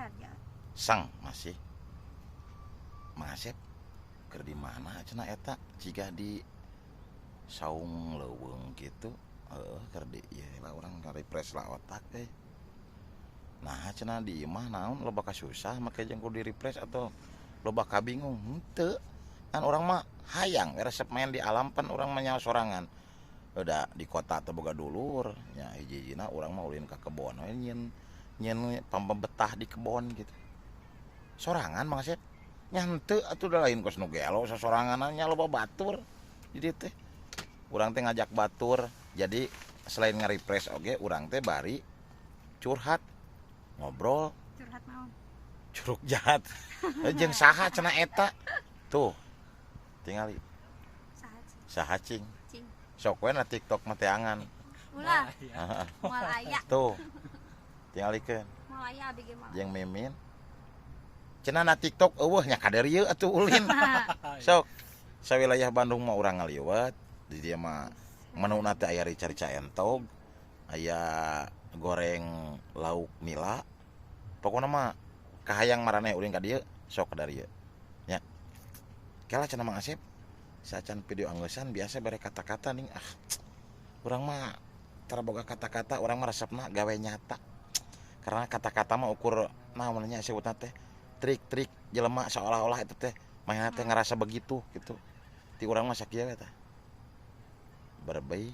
Harja. Sang masih Mang Asep keur di mana cenah eta jiga di saung leuweung kitu, heueuh keur di ieu lah urang refresh lah otak euy. Nah cenah di imah naon loba kasusah make jeung kudu di refresh atau loba kabingung henteu. Kan urang mah hayang resep main di alam pan urang mah nyaho sorangan. Udah di kota teh boga dulur nya hiji-hijina urang mah ulin ka kebon we nyieun nyieun pambebetah di kebon gitu. Sorangan Mang Asep nya henteu atuh da lain kos nu gelo sasoranganna nya loba batur di dieu teh. Urang teh ngajak batur jadi selain nge-refresh oge urang teh bari curhat ngobrol. Curhat naon? Curug jahat. Jeung saha cenah eta tuh tingali. Saha cing? Saha cing? Cing. Sok we na TikTok mah teangan. Ulah. Moal aya. Tuh. Tingalikeun. Moal aya abi ge moal. Jeung Mimin. Cenah na TikTok eueuh nya kader ieu atuh ulin. Sok sawilayah Bandung mah urang ngaliwet, di dieu mah menuna teh aya rica-rica entog, aya goreng lauk nila. Pokona mah kahayang maraneh ulin ka dieu sok ka dieu. Nya. Kela cenah Mang Asep sacan video anggeusan biasa bere kata-kata ning ah. Urang mah tara boga kata-kata, urang mah resepna gawe nyata. Karena kata-kata mah ukur naon nya sebutna teh trik-trik jelema seolah-olah itu teh manehna teh ngerasa begitu gitu. Ti urang mah sakieu we tah. Berbei.